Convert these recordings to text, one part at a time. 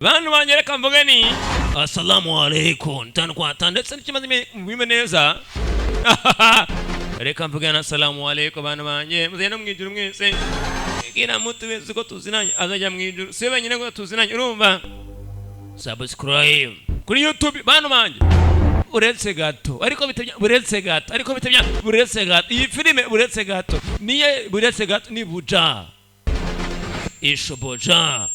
Bantu banjye, reka mvuge ni assalamu alaikum, tanu kwa tanu, ndetse n'ikimaze mubime neza. Reka mvuge na assalamu alaikum, bantu banjye, muzeye no mwijuru mwese. Kila mtu wese ko tuzinanye azajya mwijuru, si wenyine ko tuzinanye. Urumva, subscribe kuri YouTube, bantu banjye. Uretse gato ariko bitebya, uretse gato ariko bitebya, uretse gato iyi filime, uretse gato niye, uretse gato ni Buja Ishoboja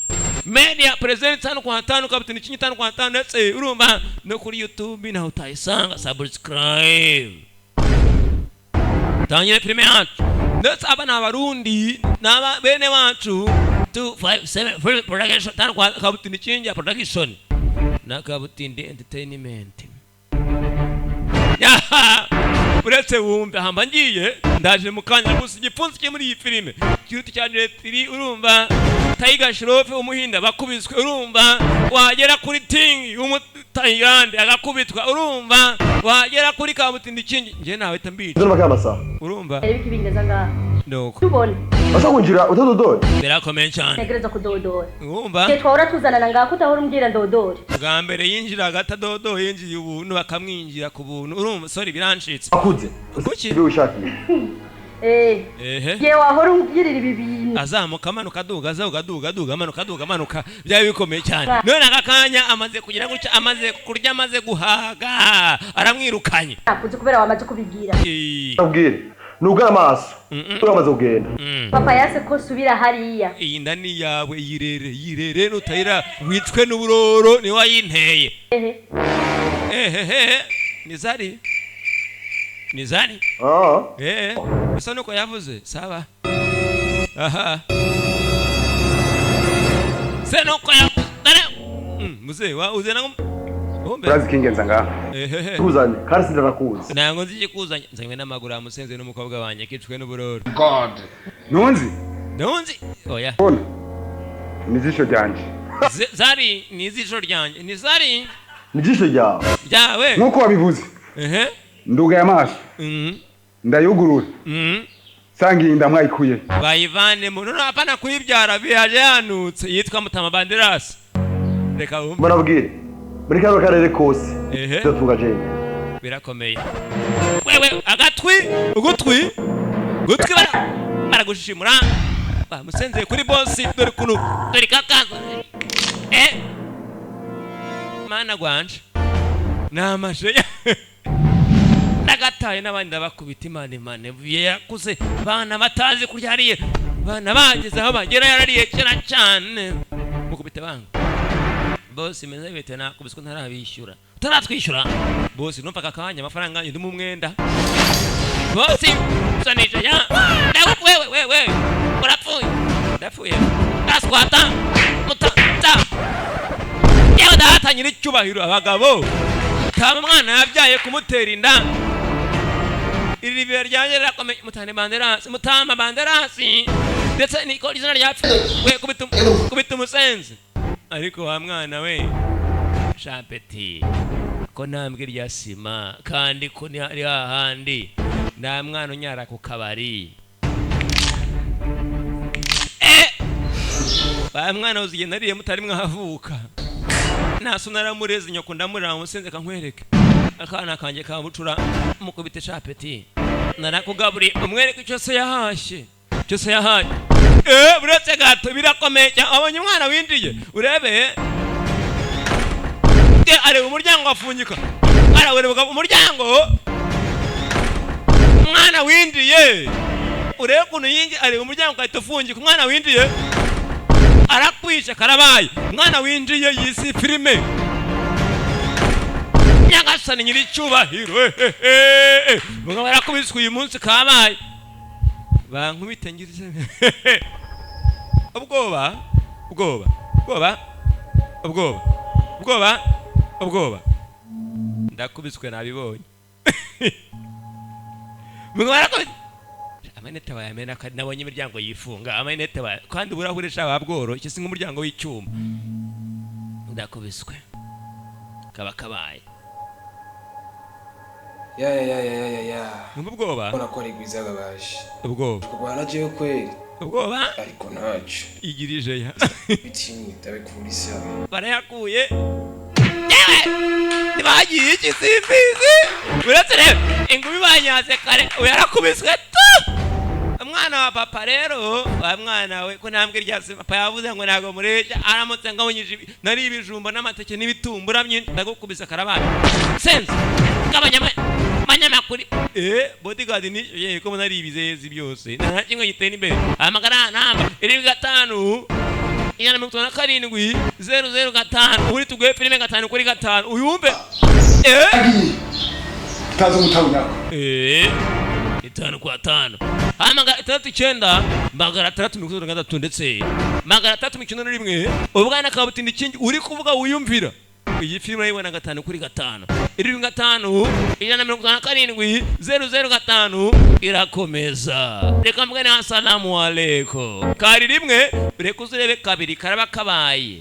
Media present, tano kwa tano, kapiteni chinyi, tano kwa tano. Ndetse urumva no kuri YouTube naho utayisanga. Subscribe, tangire filime yacu. Ndetse aba ni Abarundi, ni aba bene wacu. 257 film production, tano kwa Kabutindi Kinja production na Kabutindi entertainment. Yaha! Uretse wumve hamba ngiye, ndaje mu kanya. Gusa igipfunsi kiri muri iyi filime kiruta cya Jet Li. Urumva Tiger Shroff umuhinda bakubiswe, urumva wagera kuri Ting w'umutayilande agakubitwa, urumva wagera kuri Kabutindi Kingi, njye nawe mbica. Ndumva kama Urumva. Reba ikibingeza ngaha. Nuko. Tubone. Bashaka kwinjira utadodora. Birakomeye cyane. Ntegereza kudodora. Urumva. Igihe twahora tuzanana ngaha kutahora umbwira ndodore. Bwa mbere yinjira agatadodo, yinjiye ubuntu, bakamwinjira ku buntu. Urumva, sorry, birancitse. Akuze. Kuki? Ibyo wishakiye. Ehe. Igihe wahora umbwirira ibi bintu. Azamuka, amanuka, aduga, azamuka, aduga, aduga, amanuka, aduga, amanuka, byari bikomeye cyane. None aka kanya amaze kugira gutya, amaze kurya, amaze guhaga, aramwirukanye. Nakuze kubera wamaze kubigira. Ubwire. Nugara amaso. Uramaze kugenda. Papa yase ko subira hariya. Iyi nda ni iyawe, yirere, yirere, nutayira wicwe n'uburoro, niwe wayinteye. Ehe. Ehehe, ni Zari, ni Zari. Ah. Gusa nuko yavuze sawa, aha se nuko yavuze dore. Muzehe wa uze nango umbe. Urazi ikingenza ngaha? Ehehe. Tuzanye kandi sindanakuzi. Ntabwo nzi ikikuzanye, nzanywe n'amaguru yamusenze n'umukobwa wanjye kicwe n'uburoro. God, ntunzi. Ntunzi, oya. Bona ni ijisho ryanje. Zari ni ijisho ryanjye, ni Zari. Ni ijisho ryawe. Ryawe. Nk'uko wabivuze, ndugaye amaso, ndayugurura, nsanga iyi nda mwayikuye. Bayivanemo none, apana kuyibyara, biyaje yanutse. Yitwa Mutama Banderasi, reka wumve. Murabwire. Muri kano karere kose. Ndatunga jewe. Birakomeye wewe, agatwi, ugutwi, gutwi baragushishimura. Bamusenzeye kuri bosi, dore ukuntu, dore kakaza. Mana gwanje, ni amasheya nagataye n'abandi ndabakubita. Imana, imana ivuye yakuze, bana batazi kurya hariye, bana bageze aho bagera yarariye kera cyane. Mukubite banga bosi, meze bite? Nakubiswe, ntarabishyura, utaratwishyura bosi. Numva aka kanya amafaranga yanjye ndimo umwenda bosi, usanisha ya ndawe. Wewe, wewe urapfuye, ndapfuye, ndaswata mutata. Yewe data nyiricyubahiro, abagabo tama umwana yabyaye kumutera inda, iri ribiye ryanjye rirakomeye. Mutane Banderasi, Mutama Banderasi, ndetse niko izina rya we. Kubita kubita umusenzi. Ariko wa mwana we shapeti, ko ntambwe rya sima kandi ko ni ari hahandi nta mwana unyara ku kabari. Ba mwana uzigenda ariye mutari mwahavuka, naso naramureze, nyoko ndamurira musenze. Kankwereke akana kanjye ka bucura, mukubite shapeti, narakugaburiye. Umwereke icyo se yahashye, icyo se yahashye. Uretse gato, birakomeye cyane. Abonye umwana winjiye, urebe. Areba umuryango afungika, arawureba umuryango. Umwana winjiye, urebe ukuntu yinjiye, areba umuryango ugahita ufungika. Umwana winjiye arakwisha, karabaye. Umwana winjiye yisi filime. Nyagasani nyiricyubahiro, mugabo arakubiswe uyu munsi, kabaye. Bankubite ngize ubwoba, ubwoba, ubwoba, ubwoba, ubwoba, ubwoba, ndakubiswe nabibonye. Mugabo arakubiswe, amanete wayamena kandi nabonye imiryango yifunga, amanete wa kandi uburahure sha wabworoshye, si nk'umuryango w'icyuma. Ndakubiswe, kaba kabaye. Ya ya ya ya ya ya. Numva ubwoba. Ubona ko ari rwiza babaje. Ubwoba. Kurwana jewe kweli. Ubwoba. Ariko ntacyo. Igirije ya. Bitini ndabikura hano. Barayakuye. Yewe, ntibagiye iki? Simbizi. Uretse rero ingumi banyaze kare, uyu yarakubiswe tu. Umwana wa papa rero, wa mwana we, ko ntambwe rya se papa yavuze ngo ntabwo mureshya, aramutse ngabanyije nari ibijumba n'amateke n'ibitumbura byinshi, ndagukubise karabaye. Sense gabanya abanyamakuru. Bodyguard ni ye ko nari ibizezi byose, nta kimwe gitera imbere. Hamagara namba 75 157 005, uri tuguhe filime 5 kuri 5, uyumve. Utazi umutawu nyako. 5 kwa 5. Hamagara 69 663 ndetse 691. Ubwana kabutinda ikindi uri kuvuga wiyumvira iyi filime, urayibona 5 kuri 5. 75 157 005. Irakomeza. Reka mbwe na asalamu alaikum. Kari rimwe, reka uzurebe kabiri karaba kabaye.